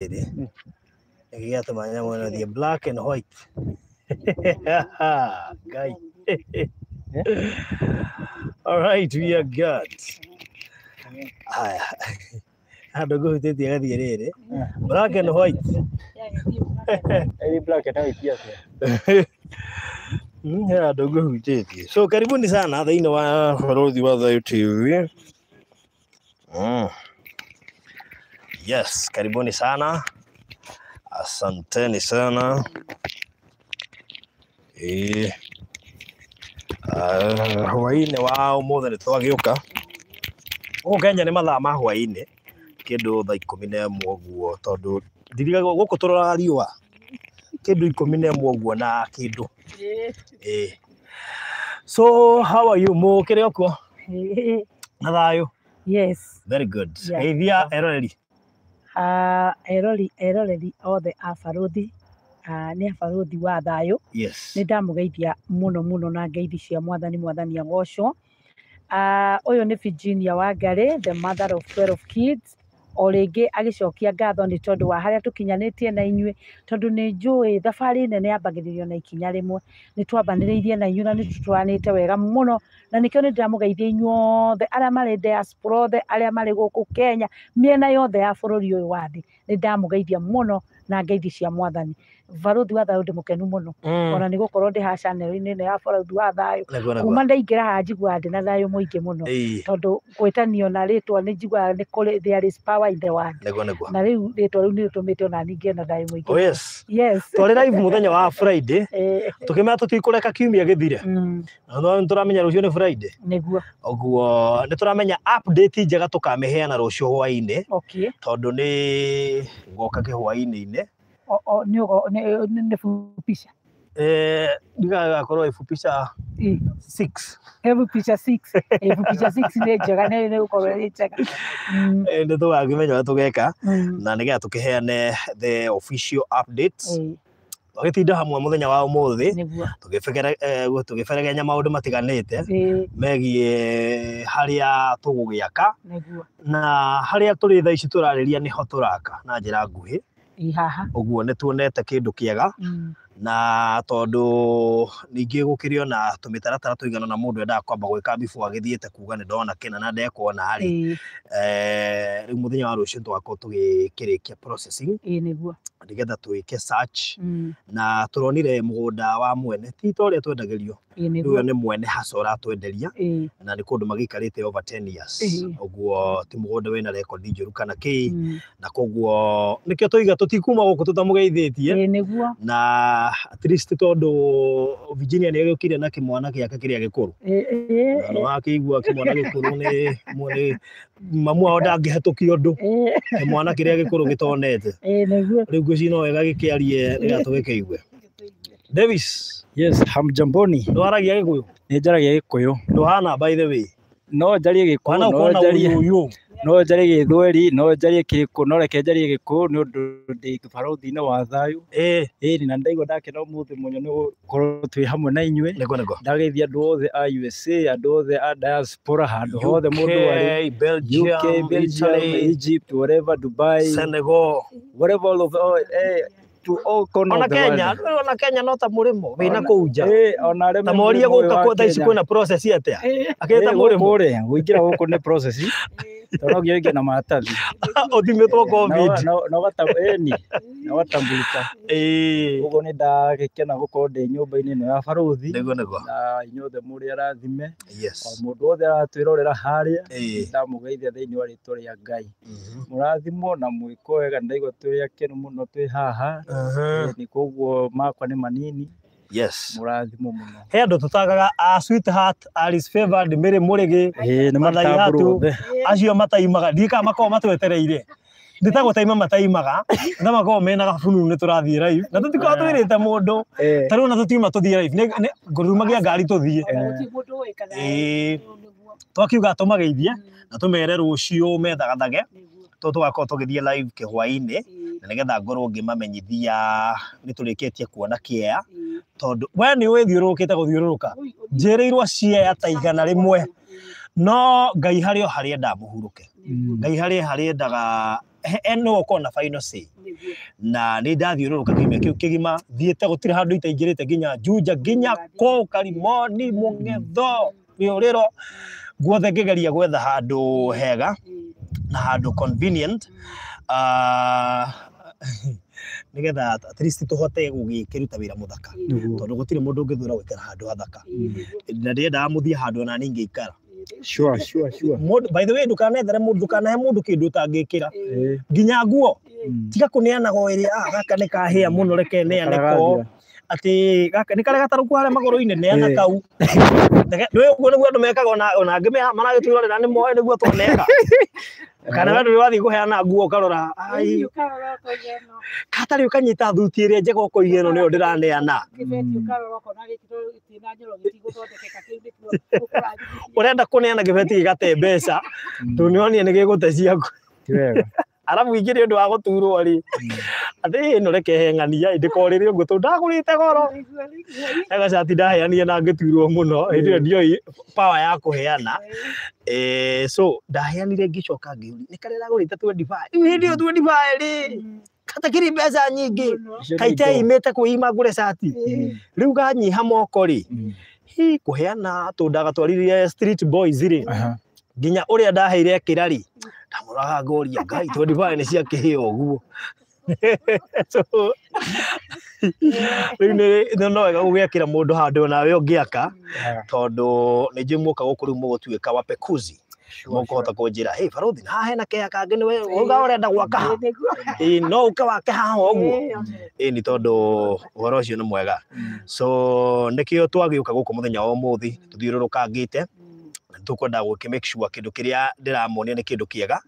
Rĩrĩ nĩkĩ gĩatũma nyamũ ĩno ĩthiĩ black and white? Ngai. All right, we are good. Haya, handũ ngũhutĩtie gathiĩ rĩrĩ black and white. Ĩĩ, black and white atĩa? He handũ ngũhutĩtie. So karibuni sana thĩinĩ wa Barũthi wa Thayũ TV. Yes, karibuni sana, asanteni sana. Ĩĩ. Ah, hwaĩ-inĩ wa ũmũthĩ nĩ twagĩũka gũkũ Kenya, nĩ mathaa ma hwaĩ-inĩ, kĩndũ thaa 11 ũguo, tondũ ndirigagwo gũkũ tũroraga riũa, kĩndũ 11 ũguo na kĩndũ. Ĩĩ. So how are you? Mũkĩrĩ o kuo na thayũ? Yes. Very good. Yeah. Geithia eroreri. Ah, eroreri othe a Barũthi, ah, nĩ a Barũthi wa Thayũ. Nĩ ndamũgeithia mũno mũno na ngeithi cia Mwathani, Mwathani agocwo. Ah, ũyũ nĩ Virginia Wangari, the mother of 12 kids, o rĩngĩ agĩcokia ngatho nĩ tondũ wa harĩa tũkinyanĩtie na inyuĩ, tondũ nĩ njũĩ thabarĩ nene yambagĩrĩrio na ikinya rĩmwe. Nĩ twambanĩrĩirie na inyuĩ na nĩ tũtwaranĩte wega mũno, na nĩkĩo nĩ ndĩramũgeithia inyuothe arĩa marĩ diaspora, othe arĩa marĩ gũkũ Kenya, mĩena yothe ya bũrũri ũyũ wa thĩ. Nĩ ndamũgeithia mũno na ngeithi cia Mwathani. Barũthi wa Thayũ, ndĩ mũkenu mũno ona nĩ gũkorwo ndĩ haha channel-inĩ ĩno ya Barũthi wa Thayũ. Nĩguo. Kuma ndaingĩra haha njiguaga ndĩna thayũ mũingĩ mũno, tondũ gwĩtanio na rĩtwa nĩ njiguaga nĩ kũrĩ, there is power in the word. Nĩguo. Na rĩu rĩtwa rĩu nĩ rĩtũmĩte ona niĩ ngĩe na thayũ mũingĩ. Oh yes. Yes. Twarĩ live mũthenya wa Friday, tũkĩmenya tũtikũreka kiumia gĩthire. Na no nĩtũramenya rũciũ nĩ Friday. Nĩguo. Ũguo nĩtũramenya update njega tũkamĩheana rũciũ hwaĩ-inĩ, tondũ nĩ ngoka kĩhwaĩ-inĩ-inĩ. O nĩ nĩ fupisha. Eh, ndigagakorwo ifupisha 6. Fupisha 6. Fupisha 6 nĩ njega, nĩ gũkorwo ĩ njega. Nĩ tũgakĩmenya ũrĩa tũgeka na nĩgetha tũkĩheane the official updates. Twagĩtinda hamwe mũthenya wa ũmũthĩ tũgĩberegenya maũndũ matiganĩte megiĩ harĩa tũgũgĩaka na harĩa tũrĩ thaa ici tũrarĩria nĩho tũraka na njĩra nguhĩ. Ĩ haha. Ũguo nĩ tuonete kĩndũ kĩega, na tondũ ningĩ gũkĩrĩ ona tũmĩtaratara tũigana na mũndũ endaga kwamba gwĩka before agĩthiĩte kuga nĩ ndona kĩna na ndekuona rĩ. Rĩu mũthenya wa rũciũ tũgakorwo tũgĩkĩrĩkia processing Ĩ nĩguo. nĩgetha twĩke search, na tũronire mũgũnda wa mwene ti ta ũrĩa twendagĩrio. Ĩ Rĩu nĩguo. ũyũ nĩ mwene haca ũratwenderia, na nĩ kũndũ magĩikarĩte over 10 years. Ũguo ti mũgũnda wĩna rekondi njũru kana kĩ, na koguo nĩkĩo tũiga tũtikuma gũkũ tũtamũgeithĩtie. Ĩ nĩguo. Na at least tondũ Virginia nĩ agĩũkire na kĩmwana gĩake kĩrĩa gĩkũrũ. Ĩ. Na nĩwakĩigua kĩmwana gĩkũrũ nĩ mamu wao ndangĩhetũkia ũndũ. Kĩmwana kĩrĩa gĩkũrũ gĩtonete. Ĩ nĩguo. Rĩu ngwĩciria no wega gĩkĩarie nĩgetha tũgĩkĩigue. Davis. Yes, hamjamboni. Ndwaragia Gĩkũyũ? Nĩ njaragia Gĩkũyũ. Ndũhana, by the way. No njarie Gĩkũyũ, Wana no ũkona njarie ũyũ. No njarie Gĩthweri, no njarie kĩrĩkũ, no reke njarie Gĩkũyũ nĩ ũndũ ndĩ barũthi-inĩ wa thayũ. Ĩni, na ndaigua ndakena ũmũthĩ mũno nĩ gũkorwo twĩ hamwe na inyuĩ. Nĩguo. Ndageithia andũ othe a USA, andũ othe a diaspora, handũ hothe mũndũ arĩ. UK, Belgium, UK, Belgium, Italy, Egypt, whatever, Dubai, Senegal, whatever, all of all, to all corner ona of the Kenya, world. ona Kenya no ta mũrĩmo wĩna kũu nja. Ona arĩa Ta me morie mũrĩmo ũyũ gũka wa kũ thaa ici Kenya. kwĩna process atĩa? Akĩta mũrĩmo. Gũkũ rĩ, gũingĩra gũkũ nĩ process. Tondũ no nginya ũingĩre na maratathi. Ũthimĩtwo COVID. Ĩni, na ũgatambũrĩka. Ũguo nĩ ndagĩkena gũkorwo ndĩ nyũmba-inĩ ĩno ya barũthi. Nĩguo. Na inyuothe mũrĩ arathime. O mũndũ wothe aratwĩrorera harĩa, ndamũgeithia thĩinĩ wa rĩtwa rĩa Ngai. Mũrathimwo na mwĩkwo wega, ndaigua twĩ akenu mũno twĩ haha. Ĩni, koguo makwa nĩ manini. Mũrathimwo mũno. He andũ tũtagaga a sweetheart, Alice Favored, Mary Mũrĩgĩ, Ĩĩ, nĩ Mathai matambũrwo Hatu, othe. Acio mataimaga, ndiũĩ kana makoragwo matwetereire. Ndĩtagwo taima mataimaga, na makoragwo mena gabununu nĩ tũrathiĩ live, na tũtikoragwo twĩrĩte mũndũ. Ta rĩu ona tũtiuma tũthiĩ live, ngũrumagia ngari tũthiĩ. Ona gũtirĩ mũndũ ũĩ kana nĩguo. Twakiuga tũmageithie na tũmere rũciũ methagathage, tondũ tũgakorwo tũgĩthiĩ live kĩhwaĩ-inĩ, na nĩgetha ngorwo ngĩmamenyithia nĩ tũrĩkĩtie kuona kĩea, tondũ we nĩ ũĩ thiũrũrũkĩte gũthiũrũrũka, njĩrĩirwo ciea ta 100, no Ngai harĩ o harĩa endaga mũhurũke. Ngai harĩ harĩa endaga no ũkorwo na final say. Na nĩ ndathiũrũrũka kiumia kĩu kĩgima thiĩte gũtirĩ handũ itaingĩrĩte nginya Juja nginya kũu Karimoni Mũng'etho Rĩũrĩro guothe ngĩgeria gwetha handũ hega na handũ convenient, nĩgetha at least tũhote gũgĩkĩruta wĩra mũthaka, tondũ gũtirĩ mũndũ ũngĩthura gũikara handũ hathaka, na ndĩendaga mũthiĩ handũ ona niĩ ingĩikara. Sure, sure, sure. Mũndũ, by the way, ndũkanethere mũndũ, ndũkanahe mũndũ kĩndũ ũtangĩkĩra, nginya nguo. Tiga kũneanaga o ĩrĩa, "Ah, gaka nĩ kahĩa mũno, reke neane ko." Atĩ gaka nĩ karĩa gatarũku harĩa magũrũ-inĩ, neana kau. Nĩ ũguo nĩguo andũ mekaga, ona angĩ maragĩtwĩrorera nĩ moĩ nĩguo twaneka. Kana we ndũrĩ wathiĩ kũheana nguo ũkarora, ai, katarĩ ũkanyita thuti ĩrĩa njega ũkoiga ĩno nĩyo ndĩraneana. Ũrenda kũneana kĩbeti gĩgate mbeca, tondũ nĩwonire nĩ gĩgũte ciaku. Ti wega. Arabu ingĩ nĩ ũndũ wa gũturwo rĩ, atĩ ĩno reke he ng'ania ndĩkorĩre ũguo tondũ ndagũrĩte goro. He gacati ndaheanire na ngĩturwo mũno, hĩndĩ ĩyo ndioĩ power ya kũheana. So ndaheanire ngĩcoka ngĩũria nĩ karĩa ndagũrĩte 25, rĩu hĩndĩ ĩyo 25 rĩ katakĩrĩ mbeca nyingĩ, kaiteimĩte kwĩima ngũre cati, rĩu ganyiha moko rĩ, hi kũheana tondũ ndagatwarire street boys rĩ, nginya ũrĩa ndaheire akĩra rĩ, ndamũroraga ngoria Ngai 25 nĩ ciakĩhĩa ũguo. So rĩu nĩ no wega gũgĩakĩra mũndũ handũ nawe ũngĩaka, tondũ nĩ njũĩ muoka gũkũ rĩu mũgũtuĩka wapekuzi, mũkũhota kũnjĩra, "Hey barothi, na haha hena kea kangĩ nĩwe uga ũrenda gwaka ha, ĩĩ no ũke wake haha ũguo." Ĩĩ nĩ tondũ ũhoro ũcio nĩ mwega. So nĩkĩo twagĩũka gũkũ mũthenya wa ũmũthĩ tũthiũrũrũkangĩte, tũkwenda gũkĩ make sure kĩndũ kĩrĩa ndĩramonia nĩ kĩndũ kĩega,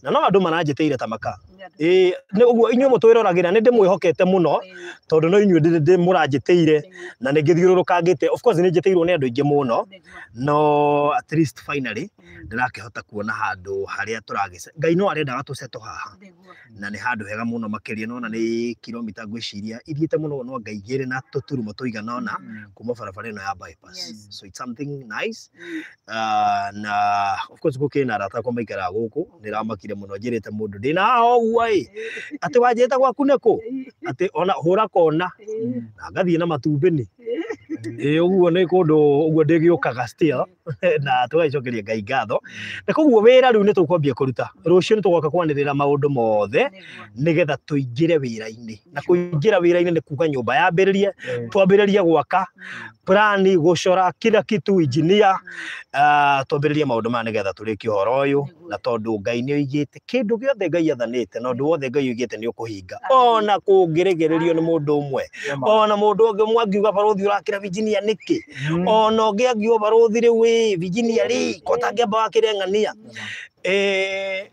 na no andũ maranjĩtĩire ta maka. Ĩĩ nĩ ũguo inyuĩ mũtwĩroragĩra nĩ ndĩmwĩhokete mũno, tondũ no inyuĩ ndĩ mũranjĩtĩire na nĩ ngĩthiũrũrũkangĩte. Of course nĩ njĩtĩirwo nĩ andũ aingĩ mũno, no at least finally ndĩrakĩhota kuona handũ harĩa tũragĩce Ngai no arendaga tũcetwo haha, na nĩ handũ hega mũno makĩria. Nona nĩ kilomita ngwĩciria ithiĩte mũno no anga igĩrĩ na tũturumo tũigana ũna kuma barabara ĩno ya bypass. So it's something nice. Na of course gũkĩrĩ na arata akwa maikaraga gũkũ, nĩramakire mũno njĩrĩte mũndũ ndĩna haha ũguo ĩ, atĩ wanjĩte gwaku nĩkũ, atĩ ona hũra kona na ngathiĩ na matumbĩ nĩ ĩ ũguo nĩ kũndũ ũguo ndĩgĩũkaga still, na tũgagĩcokeria Ngai ngatho. Na koguo wĩra rĩu nĩ tũkwambia kũruta rũciũ, nĩ tũgoka kwanĩrĩra maũndũ mothe nĩgetha tũingĩre wĩra-inĩ. Na kũingĩra wĩra-inĩ nĩ kuga nyũmba yambĩrĩrie, twambĩrĩrie gwaka, plani, gũcora kila kitu, engineer, twambĩrĩrie maũndũ maya nĩgetha tũrĩkie ũhoro ũyũ. Na tondũ Ngai nĩ oigĩte kĩndũ gĩothe Ngai athanĩte na ũndũ wothe Ngai oigĩte nĩ ũkũhinga, ona kũngĩrĩgĩrĩrio nĩ mũndũ ũmwe, ona mũndũ ũngĩ ũmwe angiuga barothi ũrakĩra Virginia nĩkĩ, ona ũngĩ angiuga barothi rĩu ĩ Virginia rĩ ko tangĩamba wakĩre ng'ania.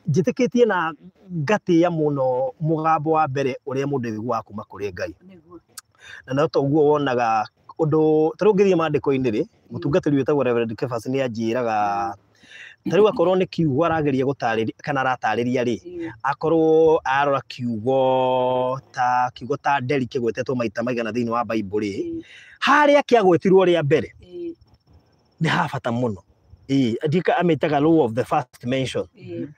Njĩtĩkĩtie na ngatĩĩa mũno mũgambo wa mbere ũrĩa mũndũ aiguaga kuma kũrĩ Ngai, na no toguo wonaga ũndũ ta rĩu ũngĩthiĩ maandĩko-inĩ rĩ, mũtungatĩri wĩtagwo Reverend Kefas nĩ anjĩraga ta rĩu akorwo nĩ kiugo arageria gũtarĩria kana aratarĩria rĩ, akorwo arora kiugo ta nderi kĩgwetetwo maita maigana thĩinĩ wa Bible rĩ, harĩa kĩagwetirwo rĩa mbere nĩ ha bata mũno. Ĩĩ ndika amĩtaga law of the first mention.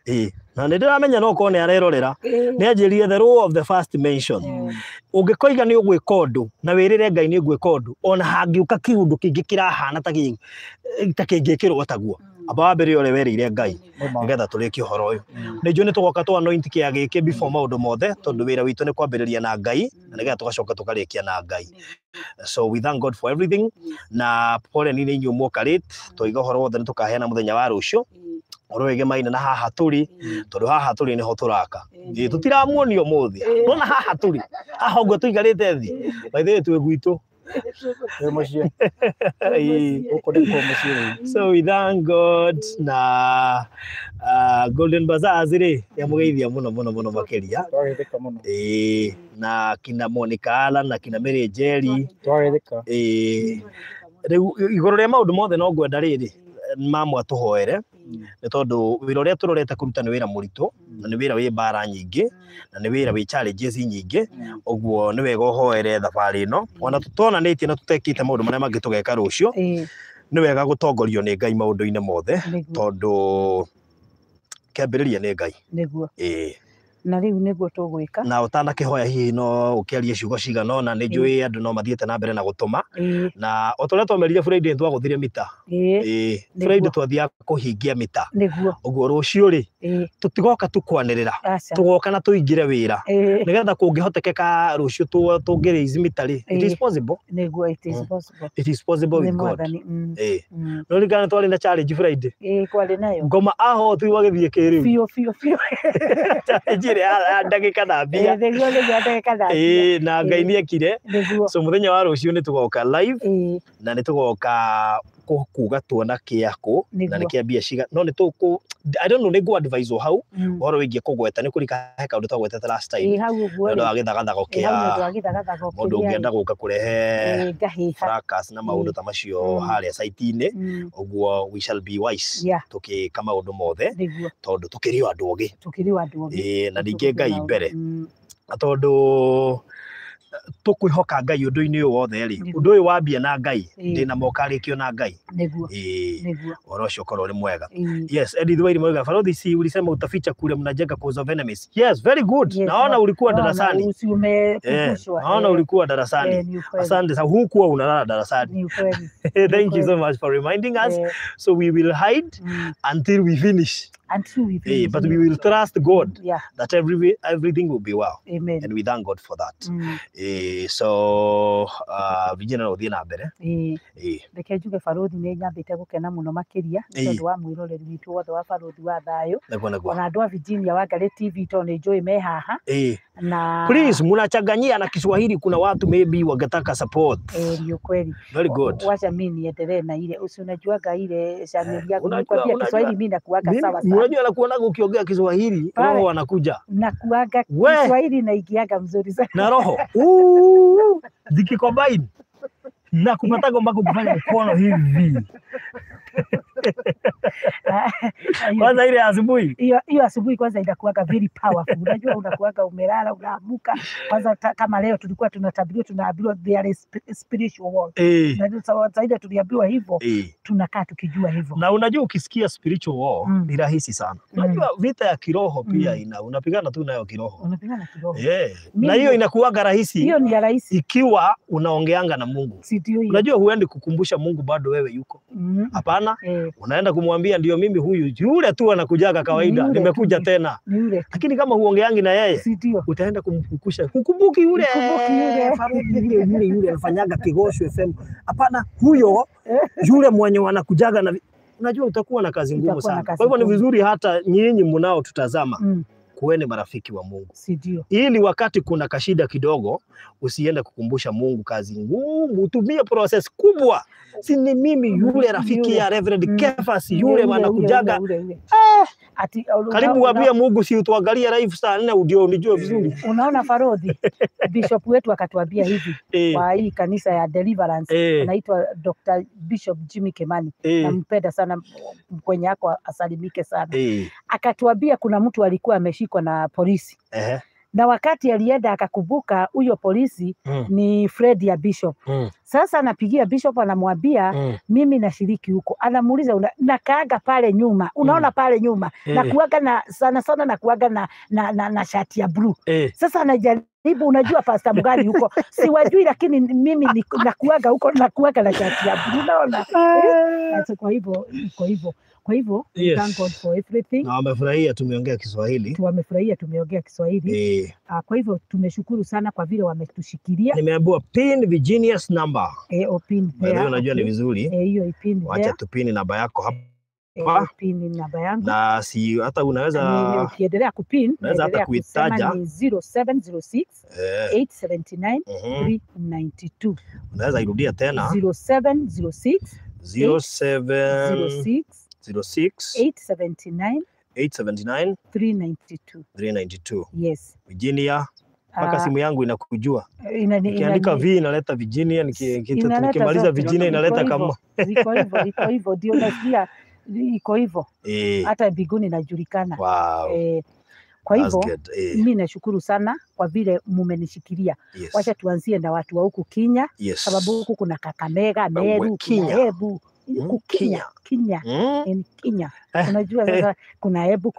Ĩĩ na nĩ ndĩramenya no korwo nĩ arerorera, nĩ anjĩrire the law of the first mention. Ũngĩkoiga nĩ ũgwĩka ũndũ na wĩrĩre Ngai nĩ ngwĩka ũndũ, ona hangĩũka kĩũndũ kĩngĩ kĩrahana ta ta kĩngĩkĩrwo taguo, amba wambĩrĩre ũrĩa werĩire Ngai nĩgetha tũrĩkie ũhoro ũyũ. Nĩ njũĩ nĩ tũgoka tũ anoint kĩa gĩkĩ before maũndũ mothe, tondũ wĩra witũ nĩ kwambĩrĩria na Ngai na nĩgetha tũgacoka tũkarĩkia na Ngai. So we thank God for everything. Na pole nĩ inyuĩ muoka late, twoiga ũhoro wothe nĩ tũkaheana mũthenya wa rũciũ, ũhoro wĩgemaine na haha tũrĩ, tondũ haha tũrĩ nĩho tũraka. Ĩ tũtiramuonia ũmũthĩ, nona haha tũrĩ haha ũguo tũikarĩte thĩ, by the way twĩ gwitũ. Twĩ mũciĩ. Ĩĩ. Gũkũ nĩkuo mũciĩ rĩu. So we thank God. Na Golden Bazaars rĩ, yamũgeithia mũno mũno mũno makĩria. Twagethĩka mũno. Ĩĩ na kina Monica Alan na kina Mary Njeri. Twagethĩka. Ĩĩ rĩu igũrũ rĩa maũndũ mothe no ngwenda rĩrĩ mamwe atũhoere, nĩ tondũ wĩra ũrĩa tũrorete kũruta nĩ wĩra mũritũ, na nĩ wĩra wĩ mbara nyingĩ, na nĩ wĩra wĩ challenges nyingĩ. Ũguo nĩ wega ũhoere thabarĩ ĩno, ona tũtonanĩtie na tũtekĩte maũndũ marĩa mangĩ tũgeka rũciũ, nĩ wega gũtongorio nĩ Ngai maũndũ-inĩ mothe, tondũ Kĩambĩrĩria nĩ Ngai. Nĩguo. Na rĩu nĩguo tũgwĩka. Na ũtanakĩhoya hihi no ũkĩarie ciugo cigana ũna, nĩ njũĩ andũ no mathiĩte na mbere na gũtũma. Na o ta ũrĩa twamerire Friday twagũthire mita. Friday twathiaga kũhingia mita. Nĩguo. Ũguo rũciũ rĩ, tũtigoka tu kwanĩrĩra, tũgoka na tũingĩre wĩra. Nĩgetha kũngĩhotekeka rũciũ tũngĩ raise mita rĩ, it is possible. Nĩguo, it is possible. It is possible with God. No ririkana twarĩ na challenge Friday. Kwarĩ nayo. Ngoma ahotirwo agĩthiĩ kĩrĩu. Biũ biũ biũ. Challenge ĩrĩa ya ndagĩka na mbia. Nĩguo nĩguo ndagĩka na mbia. Na Ngai nĩekire. Nĩguo. So mũthenya wa rũciũ nĩ tũgoka live na nĩ tũgoka kuga tuona kĩakũ na nĩ kĩa mbia ciga no nĩ tũkũ I don't know nĩ ngũ advise hau ũhoro wĩgiĩ kũgweta nĩ kũrika he kaũndũ twagwetete last time. Hau ũguo. Nĩ ũndũ wa gĩthagathago kĩa mũndũ ũngĩenda gũka kũrehe fracas na maũndũ ta macio harĩa site-inĩ. Ũguo we shall be wise tũkĩka maũndũ mothe tondũ tũkĩrĩ o andũ ogĩ. Tũkĩrĩ o andũ ogĩ. Na ningĩ Ngai mbere. Tondũ tũkwĩhoka Ngai ũndũ-inĩ ũyũ wothe rĩ, ũndũ ũyũ wambia na Ngai, ndĩna mokarĩkio na Ngai. Nĩguo. Ũhoro ũcio ũkorwo ũrĩ mwega. Yes, Edith Wairimu auga, Barothi si ulisema utaficha kule mnajenga cause of enemies. Yes, very good. Naona ulikuwa darasani. Naona ulikuwa darasani. Asante sana, hukuwa unalala darasani. Thank you so much for reminding us. So we will hide until we finish. Until we finish. But we will trust God that everything will be well. Amen. And we thank God for that. So vijana no thiĩ na mbere. Reke njuge Barothi nĩ nyambĩte gũkena mũno makĩria nĩ tondũ wa mwĩroreri witũ wothe wa Barothi wa Thayũ. Ona andũ a Virginia wa Ngarĩ TV tondũ nĩ njũĩ me haha. Na please mnachanganyia na Kiswahili, kuna watu maybe wangetaka support. Ni ukweli. Very good. Wacha mimi niendelee na ile unajuaga ile channel yako nikwambia Kiswahili mimi nakuaga sawa sawa. Unajua nakuonaga ukiongea Kiswahili roho anakuja. Nakuaga Kiswahili naigiaga mzuri sana. Na roho. Zikikombine na kupataga mpaka kufanya mkono hivi. Kwanza ile asubuhi. Hiyo asubuhi kwanza inakuaga very powerful. Unajua unakuaga umelala unaamuka. Kwanza kama leo tulikuwa tunatabiriwa tunaambiwa there is spiritual war. Na sasa ile tuliambiwa hivyo tunakaa tukijua hivyo. Na unajua ukisikia spiritual war ni rahisi sana. Unajua vita ya kiroho pia ina unapigana tu nayo kiroho. Unapigana kiroho. Na hiyo inakuaga rahisi. Hiyo ni ya rahisi. Ikiwa unaongeanga na Mungu. Unajua huendi kukumbusha Mungu bado wewe yuko. Hapana. Unaenda kumwambia ndio mimi huyu yule tu anakujaga kawaida, nimekuja tena. Lakini kama huongeangi na yeye utaenda kumkumbusha. Hukumbuki yule Farudi yule yule anafanyaga Kigosho FM. Hapana, huyo yule mwenye anakujaga na unajua utakuwa na kazi ngumu sana. Kwa hivyo ni vizuri hata nyinyi mnao tutazama kuweni marafiki wa Mungu. Ili wakati kuna kashida kidogo usiende kukumbusha Mungu kazi ngumu, utumie process kubwa. Si ni mimi yule rafiki ya Reverend Kefas yule wanakujaga. Karibu waambie Mungu si utuangalie live saa 4 ndio unijue vizuri. Unaona Farodhi, Bishop wetu akatuambia hivi kwa hii kanisa ya Deliverance anaitwa Dr. Bishop Jimmy Kimani. Nampenda sana, kwenye yako asalimike sana. Akatuambia kuna mtu alikuwa ameshikwa na polisi. Na wakati alienda akakumbuka huyo polisi ni Fred ya Bishop. Sasa anapigia Bishop anamwambia mimi nashiriki huko. Anamuuliza nakaaga pale nyuma. Unaona pale nyuma. Nakuaga na sana sana nakuaga na shati ya blue. Sasa anajaribu unajua pastor mgani huko. Siwajui lakini mimi nakuaga huko nakuaga na shati ya blue. Unaona? Sasa kwa hivyo iko hivyo. Kwa hivyo thank God for everything. Na wamefurahia tumeongea Kiswahili. Wamefurahia tumeongea Kiswahili. Kwa hivyo tumeshukuru sana kwa vile wametushikilia. Nimeambiwa pin Virginia's number. Pin. Wewe unajua ni vizuri. Hiyo ipin. Wacha tupini namba yako hapa. Pin namba yangu. Na si hata unaweza ukiendelea kupin, unaweza hata kuitaja ni 0706 879 392. Unaweza irudia tena. 0706 0706 879 879 392. 392. Yes. Virginia mpaka simu yangu inakujua. Nikiandika V inaleta Virginia, nikimaliza Virginia inaleta kama. Iko hivyo, iko hivyo ndio nasikia iko hivyo. Hata mbinguni inajulikana. Wow. Kwa hivyo mimi nashukuru sana kwa vile mumenishikilia. Yes. Wacha tuanzie na watu wa huku Kenya, Yes. sababu huku kuna Kakamega, Meru, kuna Embu. Kukinya, Kinya. In Kenya. Unajua sasa kuna Embu,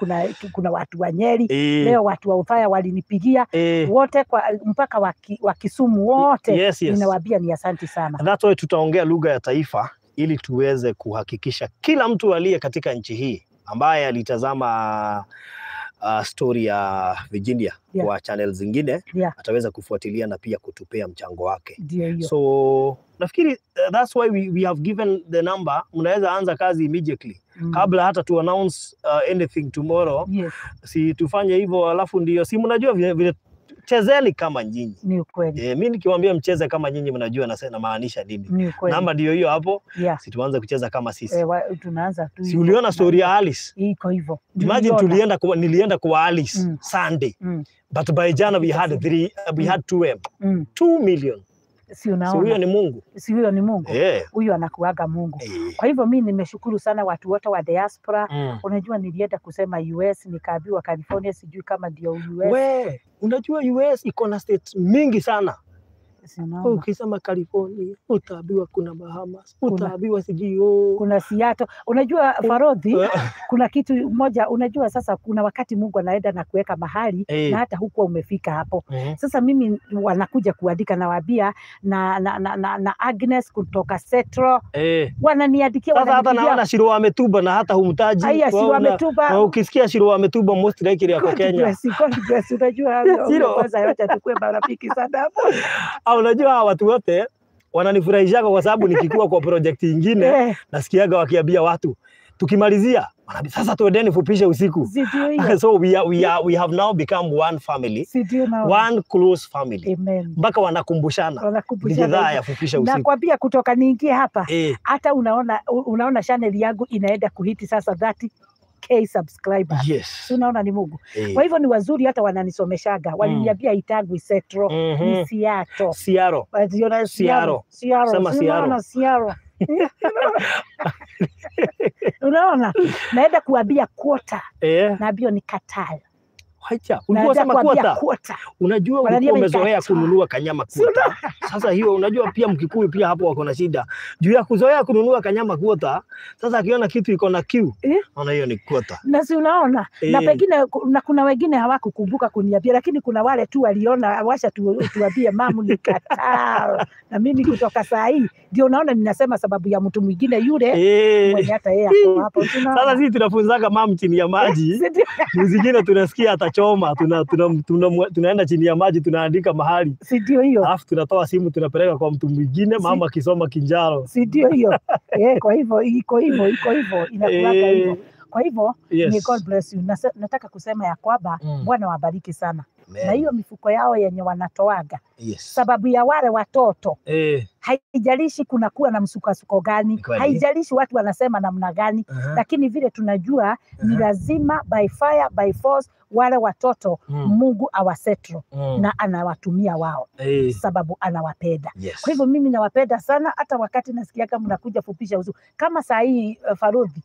kuna watu wa Nyeri, leo watu wa Othaya walinipigia wote kwa mpaka wa Kisumu wote. Yes, yes. Ninawaambia ni asante sana. And that's why tutaongea lugha ya taifa ili tuweze kuhakikisha kila mtu aliye katika nchi hii ambaye alitazama story ya Virginia kwa channel zingine ataweza kufuatilia na pia kutupea mchango wake. So nafikiri that's why we have given the number. Mnaweza anza kazi immediately. Kabla hata to announce anything tomorrow. Yes. Si tufanye hivyo alafu ndio si mnajua vile chezeni kama nyinyi. Ni ukweli. Mimi nikiwaambia mcheze kama nyinyi mnajua na maanisha nini. Ni ukweli. Namba ndio hiyo hapo. Si tuanze kucheza kama sisi. Tunaanza tu. Si uliona story ya Alice? Iko hivyo. Imagine nilienda kwa Alice Sunday. But by jana we had we had 2M. 2 million. Si unaona? Si huyo ni Mungu. Si huyo ni Mungu. Huyo anakuaga Mungu. Kwa hivyo mimi nimeshukuru sana watu wote wa diaspora. Unajua nilienda kusema US nikaambiwa California, sijui kama ndio US. We, unajua US iko na states mingi sana. Ukisema California utaambiwa kuna Bahamas, utaambiwa sijui kuna Seattle. Unajua Farodhi, kuna kitu moja, unajua sasa kuna wakati Mungu anaenda na kuweka mahali na hata hukuwa umefika hapo. Sasa mimi wanakuja kuandika na waambia na Agnes kutoka Setro. Wananiandikia, sasa hata naona Shiro ametuba na hata humtaji. Haya, Shiro ametuba. Ukisikia Shiro ametuba most likely yako Kenya. God bless, unajua kwanza yote tukue marafiki sana hapo. Unajua watu wote wananifurahisha kwa sababu nikikuwa kwa project nyingine nasikiaga wakiambia watu tukimalizia wanaambia sasa tuendeni fupishe usiku. So we have now become one family. One close family. Mpaka wanakumbushana. Bidhaa ya fupisha usiku. Nakwambia kutoka niingie hapa hata unaona channel yangu inaenda kuhiti sasa 30K subscribers. Yes. Unaona ni Mungu. Kwa hivyo ni wazuri hata wananisomeshaga. Waliniambia itagwi Setro, ni Seattle. Seattle. Seattle. Sema Seattle. Seattle. Unaona? Naenda kuambia quarter. Naambia ni Qatar. Hacha, ulikuwa sema quarter. Unajua ulikuwa umezoea kununua kanyama quarter. Sasa hiyo unajua pia Mkikuyu pia hapo wako na shida. Juu ya kuzoea kununua kanyama quarter, sasa akiona kitu iko na Q, ona hiyo ni quarter. Na si unaona? Na pengine na kuna wengine hawakukumbuka kuniambia, lakini kuna wale tu waliona washa tuambie mamu ni Qatar. Na mimi kutoka saa hii ndio unaona ninasema sababu ya mtu mwingine yule mwenye hata yeye hapo hapo. Sasa sisi tunafunzaga mamu chini ya maji. Mwingine tunasikia atachoma, tunaenda chini ya maji tunaandika mahali. Si ndio hiyo? Alafu tunatoa simu tunapeleka kwa mtu mwingine, mama akisoma Kinjaro. Si ndio hiyo? Kwa hivyo iko hivyo, iko hivyo, inakuwa hivyo. Kwa hivyo ni God bless you. Nataka kusema ya kwamba Bwana wabariki sana. Amen. Na hiyo mifuko yao yenye wanatoaga. Sababu ya wale watoto. Haijalishi kuna kuwa na msukasuko gani, haijalishi watu wanasema namna gani, lakini vile tunajua ni lazima by fire by force wale watoto Mungu awasetro na anawatumia wao sababu anawapenda. Kwa hivyo mimi nawapenda sana, hata wakati nasikia kama mnakuja fupisha usiku. Kama saa hii Farodhi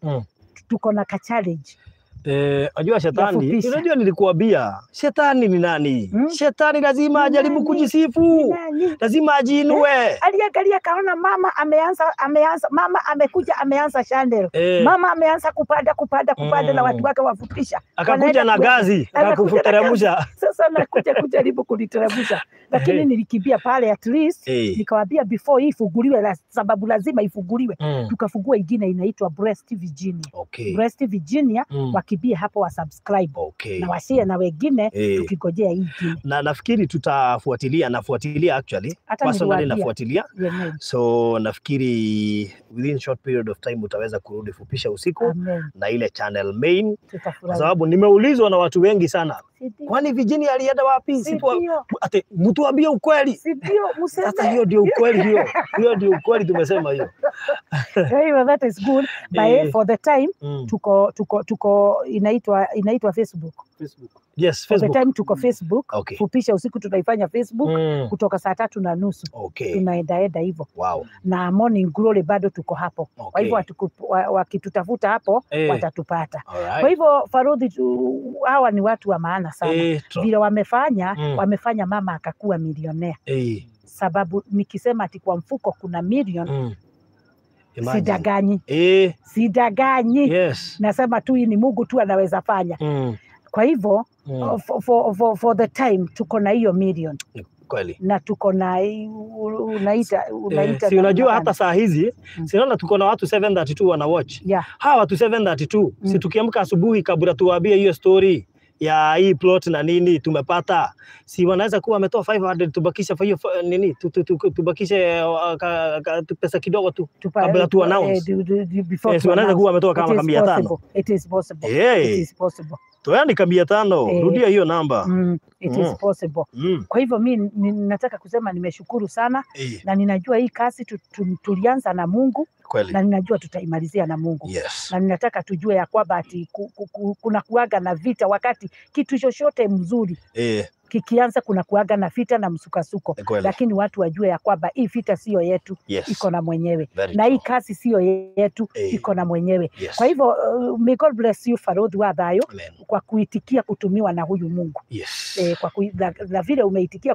tuko na ka challenge. Unajua shetani, unajua nilikuambia shetani ni nani? Shetani lazima ajaribu kujisifu. Lazima ajiinue. Aliangalia kaona mama ameanza mama amekuja ameanza channel. Mama ameanza kupanda na watu wake wafupisha. Akakuja na gazi, akakuteremsha. Sasa nakuja kujaribu kuniteremsha. Lakini nilikimbia pale at least nikawaambia before hii ifunguliwe, sababu lazima ifunguliwe. Tukafungua ingine inaitwa Breast Virginia. Breast Virginia wakimbie hapo wa subscribe na washare na wengine, tukigojea hii ingine. Na nafikiri tutafuatilia, nafuatilia actually. Personally nafuatilia. So nafikiri within short period of time utaweza kurudi fupisha usiku. Amen. Na ile channel main. Kwa sababu nimeulizwa na watu wengi sana. Kwani Virginia alienda wapi? Ate mtuambie ukweli. Sasa hiyo ndio ukweli hiyo. Hiyo ndio ukweli tumesema hiyo. Anyway, that is good. But for the time tuko inaitwa Facebook. Facebook. Yes, Facebook. For the time tuko Facebook. Fupisha usiku tunaifanya Facebook kutoka saa 3:30. Tunaendaenda hivyo. Wow. Na Morning Glory bado tuko hapo. Kwa hivyo wakitutafuta hapo watatupata. Kwa hivyo Farodhi, hawa ni watu wa maana sana. Vile wamefanya, wamefanya mama akakuwa milionea. Sababu nikisema ati kwa mfuko kuna million. Imagine. Sidaganyi. Sidaganyi. Yes. Nasema tu hii ni Mungu tu anaweza fanya. Kwa hivyo for the time tuko na hiyo million. Kweli. Na tuko na unaita si unajua hata saa hizi si naona tuko na watu 732 wana watch. Yeah. Hawa watu 732 si tukiamka asubuhi kabla tuwaambie hiyo story ya hii plot na nini tumepata, si wanaweza kuwa wametoa 500 tubakishe hiyo nini tubakishe pesa kidogo tu kabla tu announce. Si wanaweza kuwa wametoa kama 500. It is possible. It is possible. Toyani 500, rudia hiyo namba. It is possible. Kwa hivyo mimi nataka kusema nimeshukuru sana na ninajua hii kazi tulianza na Mungu. Kweli. Na ninajua tutaimalizia na Mungu. Yes. Na ninataka tujue ya kwamba ati kuna kuaga na vita wakati kitu chochote mzuri kikianza kuna kuaga na vita na msukasuko. Lakini watu wajue ya kwamba hii vita sio yetu, iko na mwenyewe. Very na hii true. kazi sio yetu, iko na mwenyewe. Yes. Kwa hivyo may God bless you Farodhi wa Thayo kwa kuitikia kutumiwa na huyu Mungu. Yes. Kwa na vile umeitikia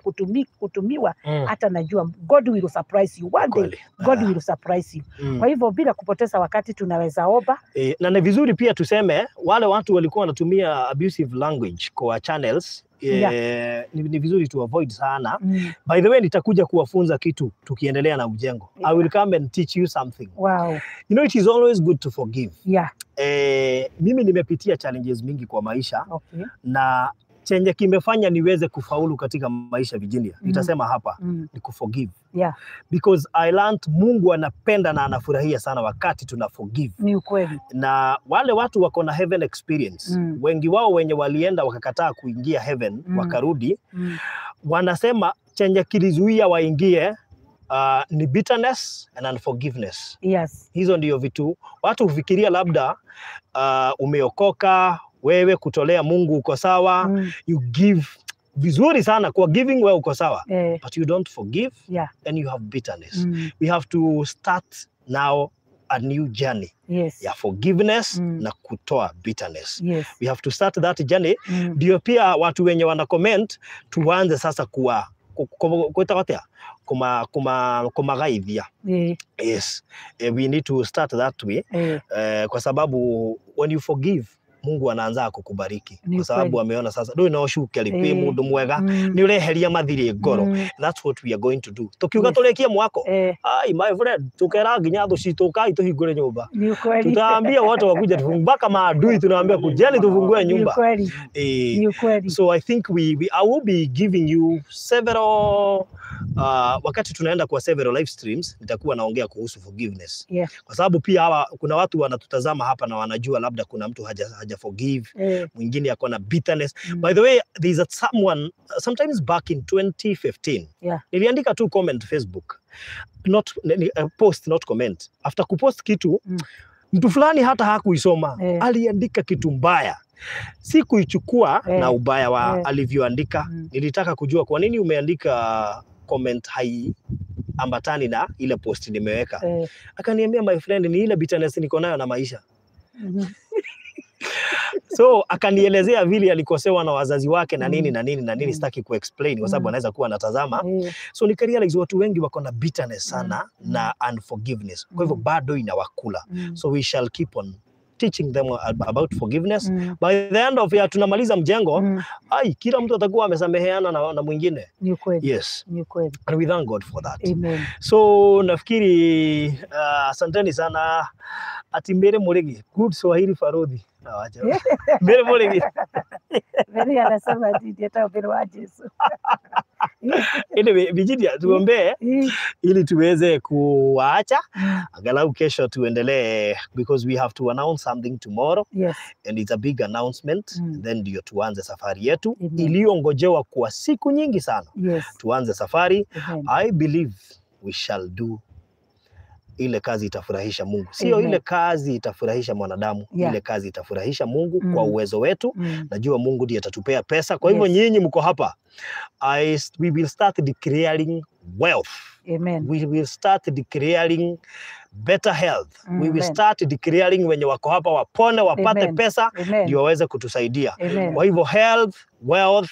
kutumiwa hata najua God will surprise you one day. God will surprise you. Kwa hivyo bila kupoteza wakati tunaweza omba. Na ni vizuri pia tuseme wale watu walikuwa wanatumia abusive language kwa channels. Ni vizuri to avoid sana. By the way, nitakuja kuwafunza kitu tukiendelea na mjengo. I will come and teach you something. Wow. You know, it is always good to forgive. Yeah. Mimi nimepitia challenges mingi kwa maisha. Okay. Na chenye kimefanya niweze kufaulu katika maisha Virginia, nitasema hapa ni kuforgive. Yeah. Because I learned Mungu anapenda na anafurahia sana wakati tuna forgive. Ni ukweli. Na wale watu wako na heaven experience, wengi wao wenye walienda wakakataa kuingia heaven, wakarudi, wanasema chenye kilizuia waingie ni bitterness and unforgiveness. Yes. Hizo ndio vitu watu hufikiria labda umeokoka wewe, kutolea Mungu uko sawa, you give vizuri sana kwa giving wewe uko sawa, but you don't forgive, and you have bitterness. We have to start now a new journey. Yes. Ya forgiveness na kutoa bitterness. Yes. We have to start that journey. Ndio pia watu wenye wana comment tuanze sasa kuwa kumagaithia. Yes. We need to start that way. Kwa sababu when you forgive, Mungu anaanza kukubariki kwa sababu ameona sasa ndio inaoshuke lipi mundu mwega ni ureheria mathiri ngoro. That's what we are going to do. Tukiuga turekie mwako, ai my friend, tukera nginya thu citu kai tuhingure nyumba. Tutaambia watu wakuja mpaka maadui tunaambia kujeni tufungue nyumba. So I think I will be giving you several wakati tunaenda kwa several live streams nitakuwa naongea kuhusu forgiveness. Kwa sababu pia hawa kuna watu wanatutazama hapa na wanajua labda kuna mtu haja forgive, mwingine ako na bitterness. By the way, there is someone sometimes back in 2015. Niliandika tu comment Facebook. Not post, not comment. After kupost kitu, mtu fulani hata hakuisoma, aliandika kitu mbaya. Si kuichukua na ubaya wa alivyoandika. Nilitaka kujua kwa nini umeandika comment hai ambatani na ile post nimeweka. Akaniambia my friend, ni ile bitterness niko nayo na maisha. So akanielezea vile alikosewa na wazazi wake na nini na nini na nini, sitaki kuexplain kwa sababu anaweza kuwa anatazama. So nikarealize watu wengi wako na bitterness sana na unforgiveness. Kwa hivyo bado inawakula. So we shall keep on teaching them about forgiveness. By the end of year tunamaliza mjengo, ai kila mtu atakuwa amesameheana na mwingine. Ni kweli. Yes. Ni kweli. And we thank God for that. Amen. So nafikiri asanteni sana. Ati mbere Murigi, good Swahili Farodhi. Mbere Murigi. Mbere anasema ati hata mbere wa Yesu. Anyway, Virginia, tuombee ili tuweze kuwaacha angalau kesho tuendelee, because we have to announce something tomorrow. Yes. And it's a big announcement. Then ndio tuanze safari yetu iliyongojewa kwa siku nyingi sana. Yes. Tuanze safari. I believe we shall do ile kazi itafurahisha Mungu. Sio ile kazi itafurahisha mwanadamu, ile kazi itafurahisha Mungu kwa uwezo wetu. Najua Mungu ndiye atatupea pesa. Kwa hivyo nyinyi mko hapa. We will start declaring wealth. Amen. We will start declaring better health. We will Amen. start declaring wenye wako hapa wapone, wapate Amen. pesa Amen. ndio waweze kutusaidia. Amen. Kwa hivyo health, wealth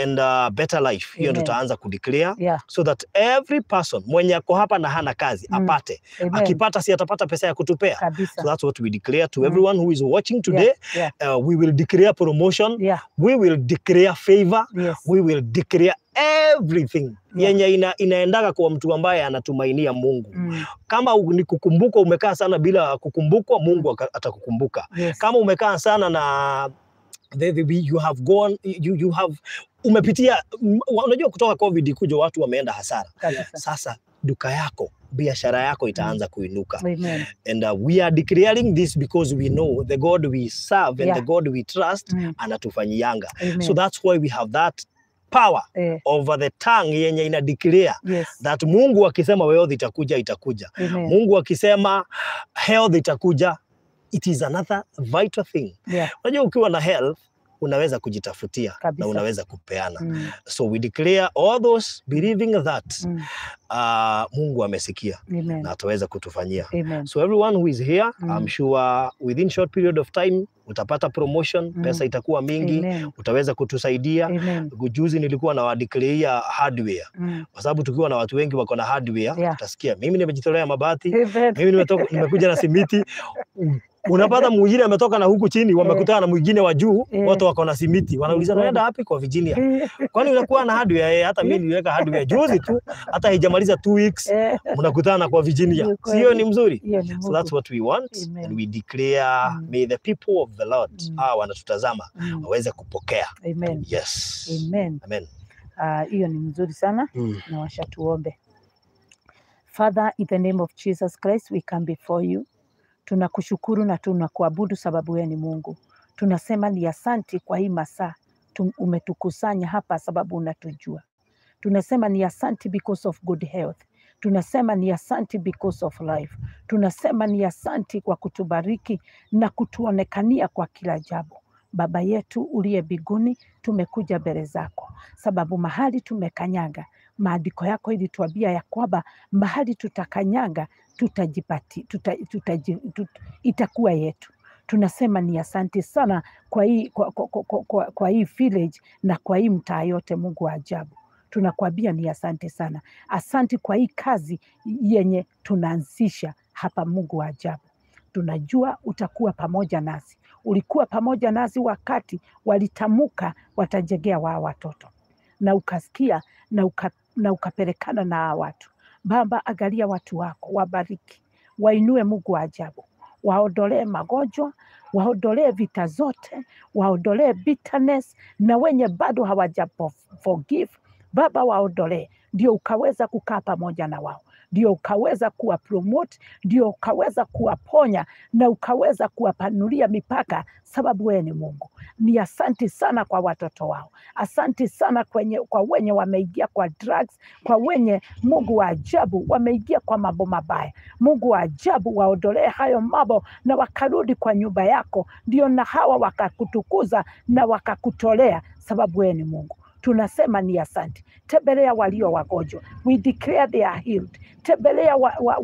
and better life, hiyo Amen. tutaanza kudeclare Yeah. so that every person mwenye ako hapa na hana kazi apate. Amen. Akipata si atapata pesa ya kutupea. Kabisa. So that's what we declare to everyone who is watching today. Yeah. We will declare promotion. Yeah. We will declare favor. Yes. We will declare everything Yeah. yenye inaendaga kwa mtu ambaye anatumainia Mungu. Kama ni kukumbukwa, umekaa sana bila kukumbukwa, Mungu atakukumbuka. Yes. Kama umekaa sana na you have gone, you have umepitia, unajua kutoka COVID kuja watu wameenda hasara. Kabisa. Sasa duka yako, biashara yako itaanza kuinuka. Amen. And we are declaring this because we know the God we serve and the God we trust anatufanyianga. Amen. So that's why we have that power over the tongue yenye ina declare that Mungu akisema wealth itakuja, itakuja. Amen. Mungu akisema health itakuja. It is another vital thing. Unajua ukiwa na health unaweza kujitafutia Kabisa. na unaweza kupeana. So we declare all those believing that Mungu amesikia Amen. na ataweza kutufanyia. Amen. So everyone who is here, I'm sure within short period of time utapata promotion, pesa itakuwa mingi, Amen. utaweza kutusaidia. Amen. Juzi nilikuwa na wadeclare hardware. Kwa sababu tukiwa na watu wengi wako na hardware, utasikia mimi nimejitolea mabati, Amen. mimi nimekuja na simiti. Unapata mwingine ametoka na huku chini, wamekutana na mwingine wa juu, watu wako na simiti. Wanauliza unaenda wapi? Kwa Virginia. Kwani unakuwa na hardware? Hata mimi niliweka hardware juzi tu, hata haijamaliza 2 weeks, mnakutana kwa Virginia. Sio ni mzuri? So that's what we want. Amen. And we declare may the people of the Lord wanatutazama waweze kupokea. Amen. Yes. Amen. Amen. Hiyo ni mzuri sana. Na washa tuombe. Father, in the name of Jesus Christ, we come before you. Tunakushukuru na tunakuabudu sababu wewe ni Mungu. Tunasema ni asanti kwa hii masaa umetukusanya hapa sababu unatujua. Tunasema ni asanti because of good health. Tunasema ni asanti because of life. Tunasema ni asanti kwa kutubariki na kutuonekania kwa kila jambo. Baba yetu uliye mbinguni, tumekuja mbele zako sababu mahali tumekanyaga, maandiko yako ilituambia ya kwamba mahali tutakanyanga tutajipati, itakuwa yetu. Tunasema ni asante sana kwa hii, kwa hii village na kwa hii mtaa yote. Mungu wa ajabu, tunakuambia ni asante sana. Asante kwa hii kazi yenye tunaanzisha hapa. Mungu wa ajabu, tunajua utakuwa pamoja nasi. Ulikuwa pamoja nasi wakati walitamuka watajegea wao watoto, na ukasikia na ukapelekana na hawa watu. Baba, angalia watu wako, wabariki, wainue. Mungu wa ajabu, waondolee magonjwa, waondolee vita zote, waondolee bitterness, na wenye bado hawaja forgive Baba, waondolee, ndio ukaweza kukaa pamoja na wao, ndio ukaweza kuwa promote, ndio ukaweza kuwaponya na ukaweza kuwapanulia mipaka, sababu wewe ni Mungu. Ni asante sana kwa watoto wao, asante sana kwa wenye wameingia kwa drugs, kwa wenye Mungu wa ajabu wameingia kwa mambo mabaya. Mungu wa ajabu, waondolee hayo mambo na wakarudi kwa nyumba yako, ndio na hawa wakakutukuza na wakakutolea, sababu wewe ni Mungu. Tunasema ni asante. Tembelea walio wagonjwa, we declare they are healed. Tembelea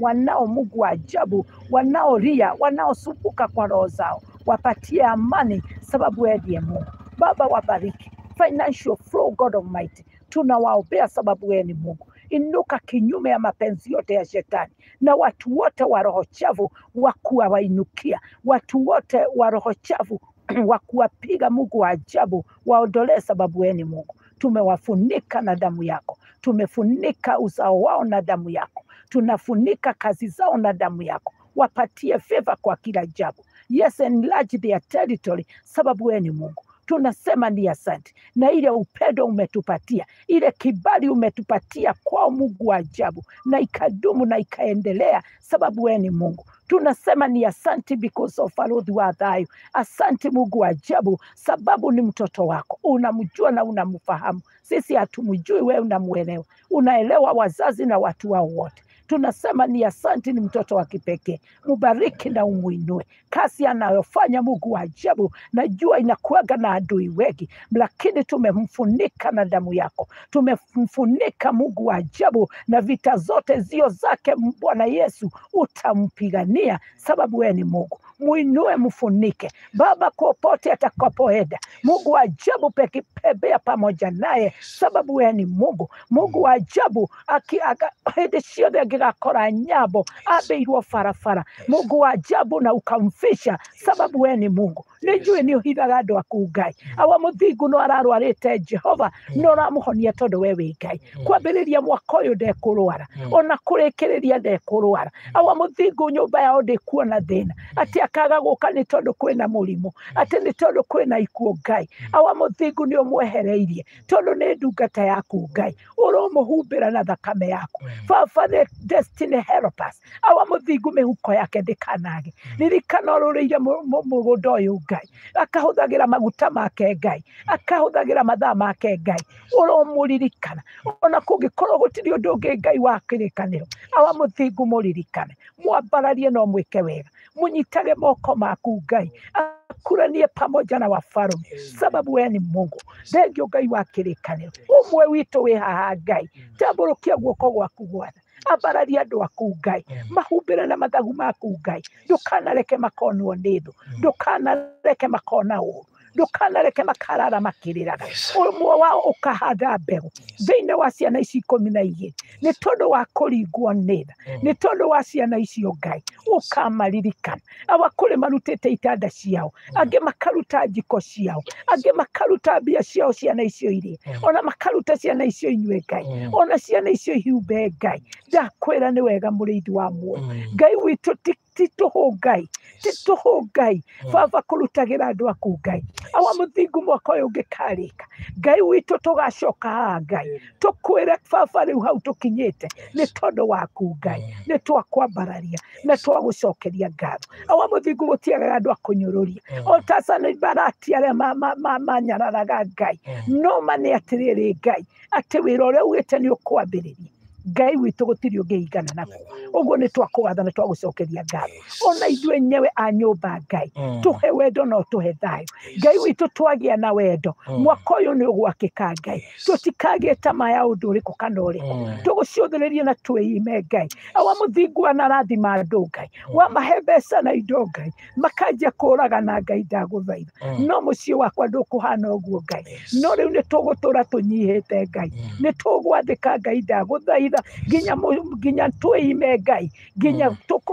wanao Mungu wa ajabu, wanaolia, wanaosumbuka kwa roho zao, wapatie amani, sababu wewe ndiye Mungu. Baba, wabariki financial flow, God Almighty, tunawaombea sababu wewe ni Mungu. Inuka kinyume ya mapenzi yote ya shetani na watu wote wa roho chafu wakuwainukia, watu wote wa roho chafu wakuwapiga. Mungu wa ajabu, waondolee, sababu wewe ni Mungu. Tumewafunika na damu yako, tumefunika uzao wao na damu yako, tunafunika kazi zao na damu yako. Wapatie favor kwa kila jambo. Yes, enlarge their territory, sababu wewe ni Mungu. Tunasema ni asante, na ile upendo umetupatia, ile kibali umetupatia kwao, Mungu wa ajabu, na ikadumu na ikaendelea, sababu wewe ni Mungu. Tunasema ni asante because of Balozi wa Thayu. Asante Mungu wa ajabu, sababu ni mtoto wako, unamjua na unamfahamu. Sisi hatumjui, wewe unamuelewa, unaelewa wazazi na watu wao wote. Tunasema ni asante, ni mtoto wa kipekee. Mubariki na umuinue. Kazi anayofanya Mungu wa ajabu, najua inakuwaga na adui wengi, lakini tumemfunika na damu yako. Tumemfunika Mungu wa ajabu, na vita zote zio zake. Bwana Yesu, utampigania sababu wewe ni Mungu. Muinue, mfunike Baba popote atakapoenda. Mungu wa ajabu, pekipembea pamoja naye sababu wewe ni Mungu. Mungu wa ajabu, hĩndĩ ciothe angĩgakora nyambo ambĩirwo barabara, Mungu wa ajabu, na ukamfisha sababu wewe ni Mungu. Nĩ njũĩ nĩ ũhithaga andũ aku Ngai. Awa mũthingu no ararwarĩte Jehova, no ũramũhonia tondũ we wĩ Ngai. Kwambĩrĩria mwaka ũyũ ndekũrwara, ona kũrĩkĩrĩria ndekũrwara. Awa mũthingu, nyũmba yao ndĩkuona thĩna atĩ akaga gũka nĩ tondũ kwĩna mũrimũ, atĩ nĩ tondũ kwĩna ikuũ Ngai. Awa mũthingu, nĩ ũmwehereirie tondũ nĩ ndungata yaku Ngai, ũromũhumbĩra na thakame yaku Baba. The destiny helpers, awa mũthingu, mĩhuko yake ndĩkanage. Ririkana ũrũrĩire mũgũnda ũyũ Ngai, akahũthagĩra maguta make Ngai, akahũthagĩra mathaa make Ngai, ũromũririkana ona kũngĩkorwo gũtirĩ ũndũ ũngĩ Ngai wa kĩrĩkanĩro. Awa mũthingu, mũririkane, mwambararie no mwĩke wega, mũnyitage moko maku Ngai, akuranie pamoja na wafarume sababu we ni Mungu. Thengio Ngai wa kĩrĩkanĩro. Ũmwe witũ wĩ haha Ngai, tambũrũkia guoko gwaku gwatha, ambararia andũ aku Ngai, mahumbĩre na mathagu maku Ngai. Ndũkanareke makonwo nĩ thũ, ndũkanareke makona ũru, ndũkanareke makarara makĩrĩraga. Ũmwe wao ũkahanda mbegũ thĩinĩ wa ciana ici 12 nĩ tondũ wa kũringwo nĩ tha, nĩ tondũ wa ciana icio Ngai, ũkamaririkana. Awa kũrĩ marutĩte itanda ciao, angĩ makaruta njiko ciao, angĩ makaruta mbia ciao, ciana icio irie, ona makaruta ciana icio inyue Ngai, ona ciana icio ihumbe Ngai. Ndakwĩra nĩ wega mũrĩithi wa muoyo Ngai witũ, ti tũhũ Ngai, ti tũhũ Ngai Baba kũrutagĩra andũ aku Ngai. Awa mũthingu, mwaka ũyũ ũngĩkarĩka Ngai witũ, tũgacoka haha Ngai, tũkwĩre Baba rĩu hau tũkinyĩte nĩ tondũ waku Ngai, nĩ twakwambararia na twagũcokeria ngatho. Awa mũthingu, gũtiagaga andũ a kũnyũrũria o ta Sanibalati arĩa manyararaga Ngai, no ma nĩ atĩrĩrĩ Ngai, atĩ wĩra ũrĩa ugĩte nĩ ũkwambĩrĩria Ngai witũ, gũtirĩ ũngĩhingana naguo. Ũguo nĩ twakũgatha na twagũcokeria ngatho. Ona ithuĩ enyewe a nyũmba Ngai, tũhe wendo na ũtũhe thayũ Ngai witũ. Twagĩa na wendo, mwaka ũyũ nĩ ũgwakĩka Ngai. Tũtikagĩe tamaa ya ũndũ ũrĩkũ kana ũrĩkũ, tũgũcũthĩrĩrie na twĩime Ngai. Awa mũthingu, anarathima andũ Ngai, wamahe mbeca na indo Ngai, makanjia kũragana Ngai, ndagũthaitha, no mũciĩ wakwa ndũkũhana ũguo Ngai. No rĩu nĩ tũgũtũra tũnyihĩte Ngai, nĩ tũgwathĩka Ngai, ndagũthaitha, nginya twĩime Ngai, nginya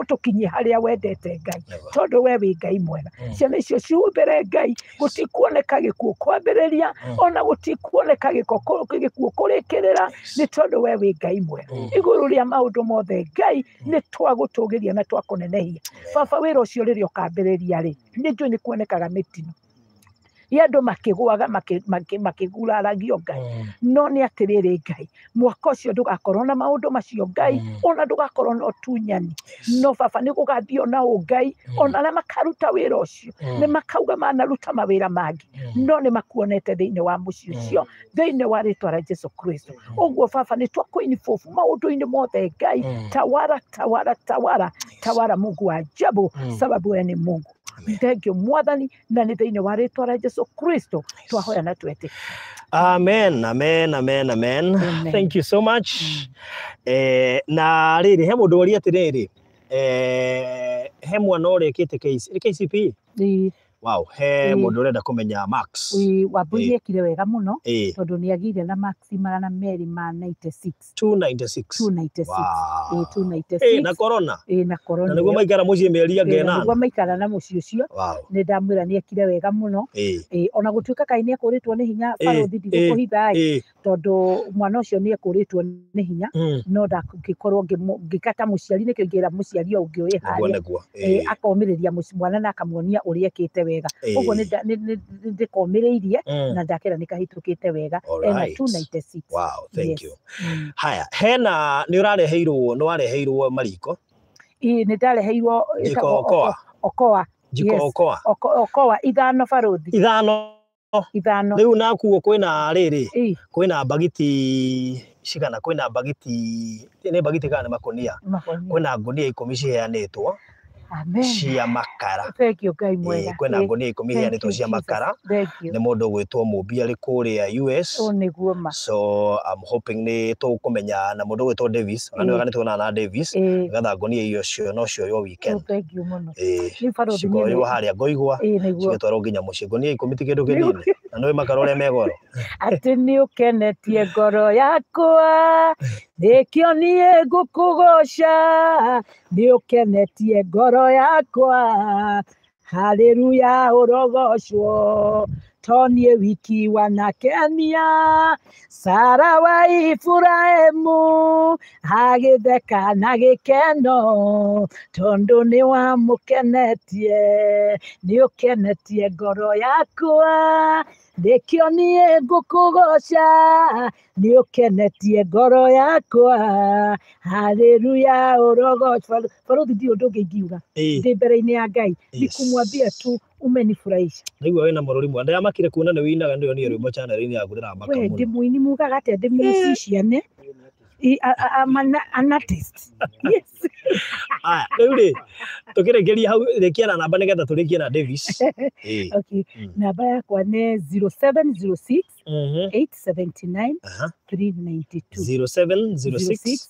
tũkinye harĩa wendete Ngai, tondũ we wĩ Ngai mwega. Ciana icio cihumbĩre Ngai, gũtikuoneka gĩkuũ kwambĩrĩria, ona gũtikuoneka gĩkuũ kũrĩkĩrĩra, nĩ tondũ we wĩ Ngai mwega. Igũrũ rĩa maũndũ mothe Ngai, nĩ twagũtũgĩria na twakũnenehia Baba. Wĩra ũcio rĩrĩa ũkambĩrĩria rĩ, nĩ njũĩ nĩ kuonekaga mĩtino ya andũ makĩgũaga, makĩguraragio Ngai, no nĩ atĩrĩrĩ Ngai, mwaka ũcio ndũgakorwo na maũndũ macio Ngai, ona ndũgakorwo na ũtunyani, no Baba nĩ gũgathiĩ na ũ Ngai. Ona arĩa makaruta wĩra ũcio nĩ makauga manaruta mawĩra mangĩ, no nĩ makuonete thĩinĩ wa mũciĩ ũcio, thĩinĩ wa rĩtwa rĩa Jesu Kristo. Ũguo Baba nĩ twakũinibobu maũndũ-inĩ mothe Ngai. Tawara, tawara, tawara, tawara, Mungu wa ajabu, sababu wewe ni Mungu. Thank you Mwathani, na nĩ thĩinĩ wa rĩtwa rĩa Jesu Kristo twahoya na twetĩkia. Amen, amen, amen, amen. Amen. Thank you so much. Na rĩrĩ, he mũndũ woria atĩrĩrĩ, he mwana ũrĩkĩte KCPE. Ĩĩ. Wow, he Ĩĩ. mũndũ ũrenda kũmenya marks. Ĩĩ, Wambui Ĩĩ. nĩ ekire wega mũno tondũ nĩ agĩire na marks 296. 296. 296. Wow. Ĩĩ, 296. Na corona. Ĩĩ, na corona Na nĩguo ĩyo. maikara mũciĩ mĩeri anga Ĩĩ, na nĩguo ĩnana. maikara na mũciĩ ũcio. Nĩ ndamwĩra nĩ ekire wega mũno. Ĩĩ, ona gũtuĩka kaĩ nĩ ekũrĩtwo nĩ hinya, barũthi, ndigũkũhitha ĩ, tondũ mwana ũcio nĩ ekũrĩtwo nĩ hinya, no ndangĩkorwo ngĩkata mũciari, nĩkĩo ingĩra mũciari o ũngĩ wĩ Nĩguo harĩa nĩguo. Akomĩrĩria mwana na akamuonia ũrĩa ekĩte wega. Ũguo nĩ ndĩkomĩrĩirie na ndakĩra nĩ kahĩtũkĩte wega, ena 296. Wow, thank Yes. you. Haya, hena nĩ ũrareheirwo, nĩ wareheirwo mariko. Ĩĩ, nĩ ndareheirwo Jiko ĩtagwo Okoa. Okoa. Jiko Yes. Okoa. Okoa 5, barũthi. 5. 5. Rĩu nakuo kwĩna rĩrĩ, kwĩna mbagiti cigana, kwĩna mbagiti, nĩ mbagiti kana nĩ makũnia, kwĩna ngũnia 10 ciheanĩtwo cia makara. Thank you Ngai mwega. Kwĩna ngũnia 10 iheanĩtwo cia makara nĩ mũndũ ũgwĩtwo Mũmbi arĩ kũrĩa US. Nĩguo ma. So I'm hoping nĩ tũkũmenya na mũndũ ũgwĩtwo Davis, ona nĩ wega nĩ tuonana na Davis, nĩgetha ngũnia icio cio no cioywo weekend. Thank you mũno. Cikoywo harĩa Ngoigwa, cigĩtwarwo nginya mũciĩ. Ngũnia 10 ti kĩndũ kĩnini, na nĩũĩ makara ũrĩa me goro. Atĩ nĩ ũkenetie ngoro yakwa, nĩkĩo niĩ ngũkũgoca, nĩ ũkenetie ngoro yakwa, haleluya ũrogocwo, to niĩ wiki wanakenia, Sara wa Iburahĩmu agĩtheka na gĩkeno, tondũ nĩ wamũkenetie, nĩ ũkenetie ngoro yakwa, nĩkĩo niĩ ngũkũgoca, nĩ ũkenetie ngoro yakwa, haleluya ũrogocwo. Baruthi ndirĩ ũndũ ũngĩ ingiuga ndĩ mbere-inĩ ya Ngai, ni kumwambia tu umenifurahisha. Naigua wĩna mũrũri mwega, ndĩramakire kuona nĩ wĩinaga, nĩndĩronire rwĩmbo channel-inĩ yaku, ndĩramaka We mũno. ndĩ mũini, mugaga atĩa, ndĩ musician, I'm an artist. Yes. Aya, rĩu rĩ, tũkĩrĩkĩria hau, rĩkia na namba nĩgetha tũrĩkie na Davis. Okay. Namba yakwa nĩ 0706 879 392. 0706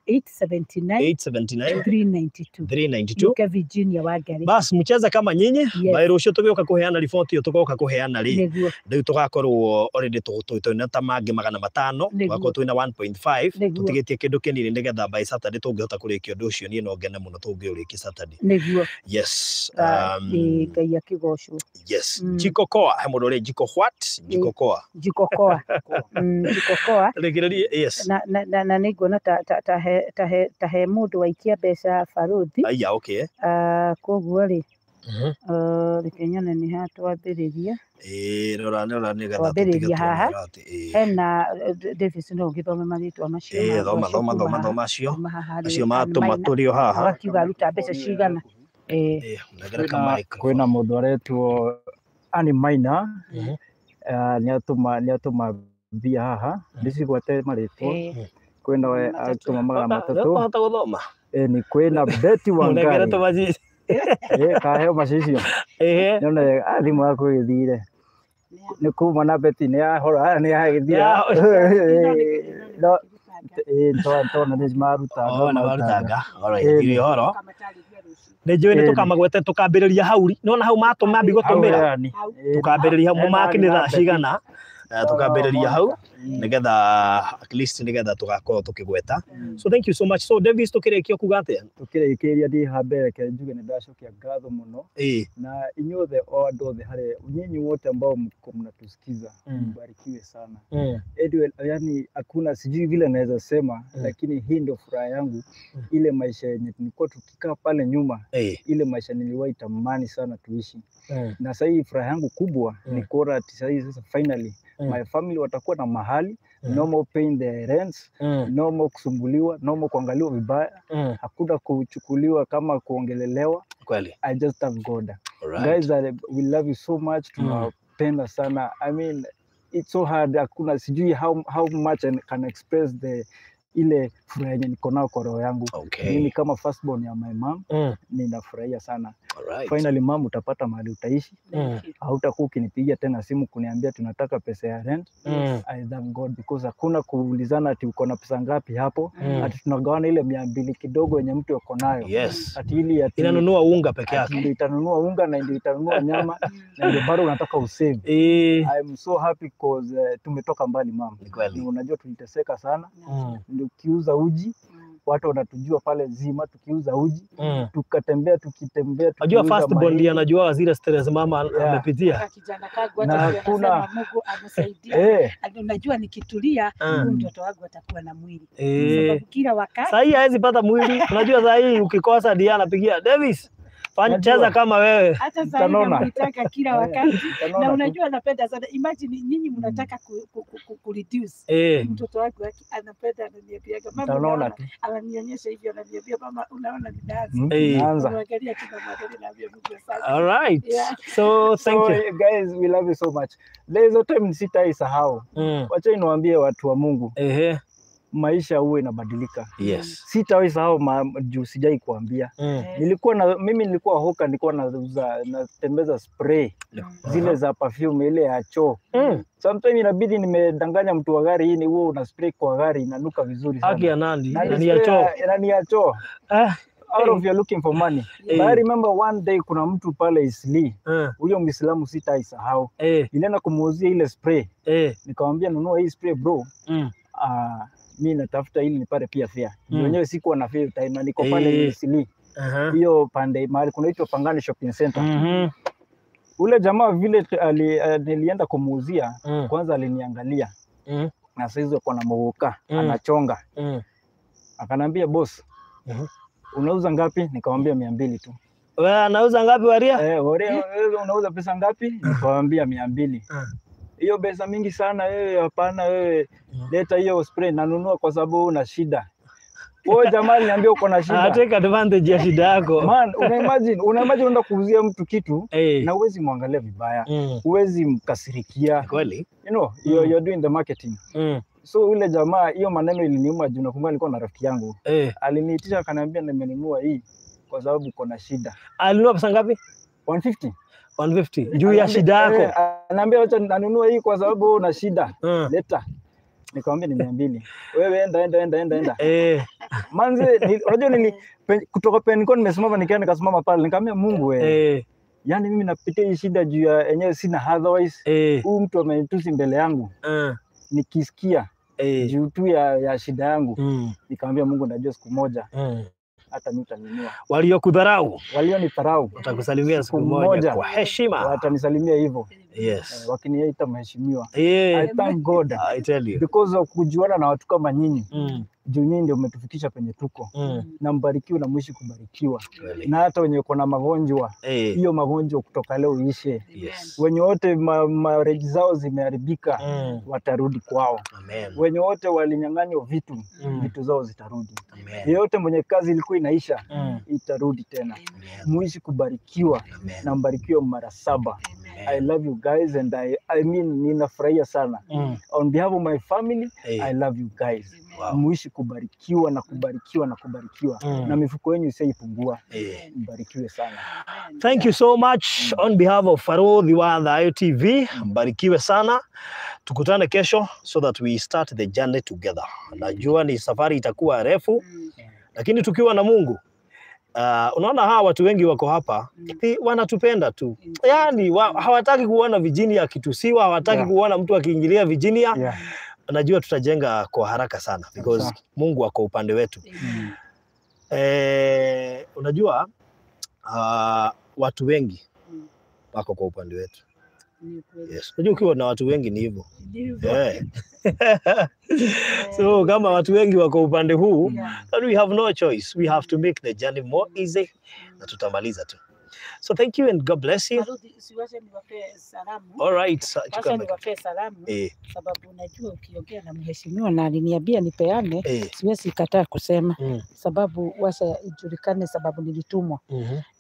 879 879 392. 392. Yuke Virginia Wangari. Bas mcheze kama nyinyi, by rũciũ tũgĩũka kũheana riboti ĩyo tũgoka kũheana rĩ, rĩu tũgakorwo already twĩna ta mangĩ 500, tũgakorwo twĩna 1.5, tũtigĩtie kĩndũ kĩnini nĩgetha by Saturday tũngĩhota kũrĩkia ũndũ ũcio, niĩ no ngene mũno tũngĩũrĩkia Saturday. Nĩguo. Yes. Ngai akĩgocwo. Yes. Jiko Koa, he mũndũ ũrĩ Jiko what? Jiko Koa. Jiko Koa. Jiko Koa. Rĩngĩrĩria, yes. Na nĩ nguona ta he mũndũ waikia mbeca baruthi. Aya, okay. Koguo rĩ, reke nyone nĩ ha twambĩrĩria. Rora nĩgetha Twambĩrĩria haha. Hena Davis, no ũgĩthome marĩtwa macio. Thoma thoma thoma thoma acio. Acio matũma tũrĩ o haha. Agakiuga aruta mbeca cigana. Kwĩna mũndũ aretwo Annie Maina, nĩ atũma mbia haha, ndĩcigwete marĩtwa. Kwĩna we atũma 300. Ũkũhota gũthoma? Ni kwĩna Betty Wangari. Kaheo macicio. Nĩone thimũ yaku ĩgĩthire. Nĩ kuma na Betty nĩ yahora nĩ yagĩthira. No tona nĩ marutanga. Nĩ marutanga. Alright, ndirĩ ũhoro. Nĩ njũĩ nĩ tũkamagwete, tũkambĩrĩria hau, nĩwona hau matũma ambi gũtũmĩra, tũkambĩrĩria hau, mũmaki nĩ thaa cigana, tũkambĩrĩria hau nĩgetha at least nĩgetha tũgakorwo tũkĩgweta. So thank you so much. So Davis, tũkĩrĩkia kuga atĩa? Tũkĩrĩkĩria ndĩ haha mbere, reke njuge nĩ ndacokia ngatho mũno na inyuothe, o andũ othe harĩa nyinyi wote ambao mko mnatusikiza, mbarikiwe sana. Edwin, yani hakuna, sijui vile naweza sema, lakini hii ndio furaha yangu, ile maisha yenye tulikuwa tukikaa pale nyuma, ile maisha niliwahi tamani sana tuishi. Na sasa hii furaha yangu kubwa ni kuona ati sasa hii sasa finally my family watakuwa na mahali, no more paying their rents, no more kusumbuliwa, no more kuangaliwa vibaya, hakuna kuchukuliwa kama kuongelelewa. Kweli. I just thank God. Guys, we love you so much. Tunawapenda sana. I mean, it's so hard. Hakuna, sijui how much I can express the ile furaha yenye niko nayo kwa roho yangu. Mimi kama firstborn ya my mom, ninafurahia sana. Finally mom, utapata mahali utaishi. Hautakuwa ukinipigia tena simu kuniambia tunataka pesa ya rent. I thank God because hakuna kuulizana ati uko na pesa ngapi hapo, ati tunagawana ile 200 kidogo yenye mtu yuko nayo. Ati ili ati Inanunua unga peke yake. Ndio itanunua unga na ndio itanunua nyama na ndio bado unataka usave. I'm so happy because tumetoka mbali mom. Unajua tuliteseka sana. Ndio ukiuza uji watu wanatujua pale zima, tukiuza uji tukatembea, tukitembea. Unajua first born ndiye anajua zile stress mama amepitia. Kijana kangu hata anasema Mungu amesaidia. Unajua nikitulia mtoto wangu atakuwa na mwili. Sababu kila wakati Sasa hii hawezi pata mwili. Unajua sasa hii ukikosa ndiye anapigia Davis, cheza kama wewe. Hata sasa namtaka kila wakati. Na unajua anapenda sana. Imagine nyinyi mnataka ku reduce. Mtoto wangu anapenda, ananiambia mama, ananionyesha hivyo, ananiambia mama, unaona ninaanza. Unaangalia tu mama, naambia Mungu asante. All right. So thank you guys, we love you so much. There is a time sitaisahau. Wacha niwaambie watu wa Mungu. Maisha huwa inabadilika. Yes. Sitawahi sahau juu sijai kuambia. Nilikuwa na mimi nilikuwa hoka, nilikuwa nauza natembeza spray zile za perfume ile ya choo. Sometimes inabidi nimedanganya mtu wa gari, hii ni huo una spray kwa gari inanuka vizuri sana. Haki ya nani? Na Na ni ya choo. Na ni ya choo. Out of you're looking for money. But I remember one day kuna mtu pale Isli, huyo Muislamu sitaisahau. Nilienda kumuuzia ile spray. Nikamwambia nunua hii spray bro. Mi natafuta ili nipate pia fare. Mwenyewe sikuwa na fare time na niko pale Isli. Hiyo pande mahali kunaitwa Pangani Shopping Center. Ule jamaa vile nilienda kumuuzia, kwanza aliniangalia. Na saizi kwa na mogoka, anachonga. Akanambia boss, unauza ngapi? Nikamwambia 200 tu. Wewe anauza ngapi Waria? Waria, wewe unauza pesa ngapi? Nikamwambia 200. Hiyo pesa mingi sana wewe, hapana wewe. Leta hiyo spray nanunua kwa sababu una shida. Wewe jamaa aliniambia uko na shida. Take advantage ya shida yako. Man, una imagine unaenda kuuzia mtu kitu na huwezi muangalia vibaya. Huwezi mkasirikia. Kweli? You know, you're doing the marketing. So yule jamaa hiyo maneno iliniuma juu nakumbuka nilikuwa na rafiki yangu. Aliniitisha akaniambia nimenunua hii kwa sababu uko na shida. Alinunua pesa ngapi? 150. 150. Juu ya shida yako. Ananiambia acha nanunua hii kwa sababu una shida. Leta. Nikamwambia ni 200. Wewe enda. Manze, unajua kutoka penye nilikuwa nimesimama nikasimama pale nikamwambia Mungu wewe. Yaani mimi napitia hii shida juu ya enyewe sina otherwise. Huyu mtu amenitusi mbele yangu. Nikisikia juu tu ya shida yangu. Nikamwambia Mungu najua siku moja hata mimi nitanunua. Waliokudharau, walionidharau watakusalimia siku moja kwa heshima. Watanisalimia hivyo. Yes. Wakiniita mheshimiwa. I thank God. I tell you. Because of kujuana na watu kama nyinyi. Juu nyinyi ndio mmetufikisha penye tuko. Na mbarikiwe na mwishi kubarikiwa. Really. Na hata wenye kuna magonjwa, hiyo magonjwa kutoka leo iishe. Yes. Wenye wote marriage zao zimeharibika, watarudi kwao. Amen. Wenye wote walinyang'anywa vitu, vitu zao zitarudi. Amen. Yeyote mwenye kazi ilikuwa inaisha, itarudi tena. Muishi kubarikiwa. Amen. Na mbarikiwe mara 7. I love you guys and I mean ninafurahia sana. On behalf of my family, I love you guys. Wow. Muishi kubarikiwa na kubarikiwa na kubarikiwa. Na mifuko yenu isiipungua. Mbarikiwe sana. Thank you so much on behalf of Farodhi wa Thayu TV. Mbarikiwe sana. Tukutane kesho so that we start the journey together. Najua ni safari itakuwa refu, lakini tukiwa na Mungu. Unaona hawa watu wengi wako hapa, wanatupenda tu. Yaani hawataki kuona Virginia akitusiwa, hawataki kuona mtu akiingilia Virginia. Najua tutajenga kwa haraka sana because Mungu ako upande wetu. Unajua watu wengi wako kwa upande wetu. Yes. Unajua ukiwa na watu wengi ni hivyo. So kama watu wengi wako upande huu, then we have no choice. We have to make the journey more easy. Na tutamaliza tu. So thank you and God bless you. All right. Wacha niwape salamu. Sababu unajua ukiongea na mheshimiwa na aliniambia nipeane, siwezi kataa kusema. Sababu wacha ijulikane sababu nilitumwa.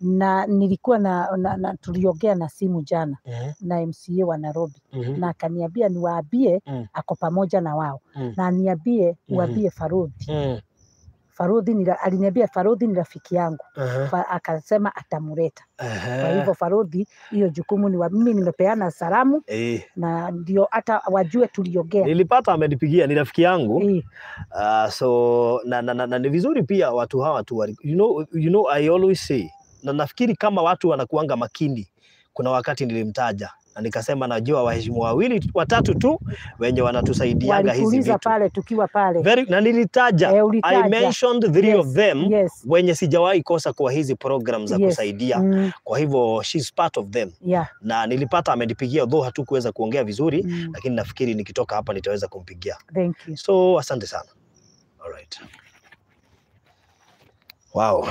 Na nilikuwa na tuliongea na simu jana na MCA wa Nairobi. Na akaniambia niwaambie ako pamoja na wao. Na niambie uambie Farodhi. Farodhi aliniambia Farodhi ni rafiki yangu. Akasema atamuleta. Kwa hivyo Farodhi hiyo jukumu ni mimi nimepeana salamu na ndio hata wajue tuliongea. Nilipata amenipigia ni rafiki yangu. So na ni vizuri pia watu hawa tu you know I always say, na nafikiri kama watu wanakuanga makini, kuna wakati nilimtaja na nikasema najua waheshimiwa wawili watatu tu wenye wanatusaidianga hizi vitu. Pale tukiwa pale. Na nilitaja, I mentioned 3 of them wenye sijawahi kosa kwa hizi program za kusaidia. Kwa hivyo she's part of them. Na nilipata amenipigia, though hatukuweza kuongea vizuri, lakini nafikiri nikitoka hapa nitaweza kumpigia. Thank you. So asante sana. All right. Wow.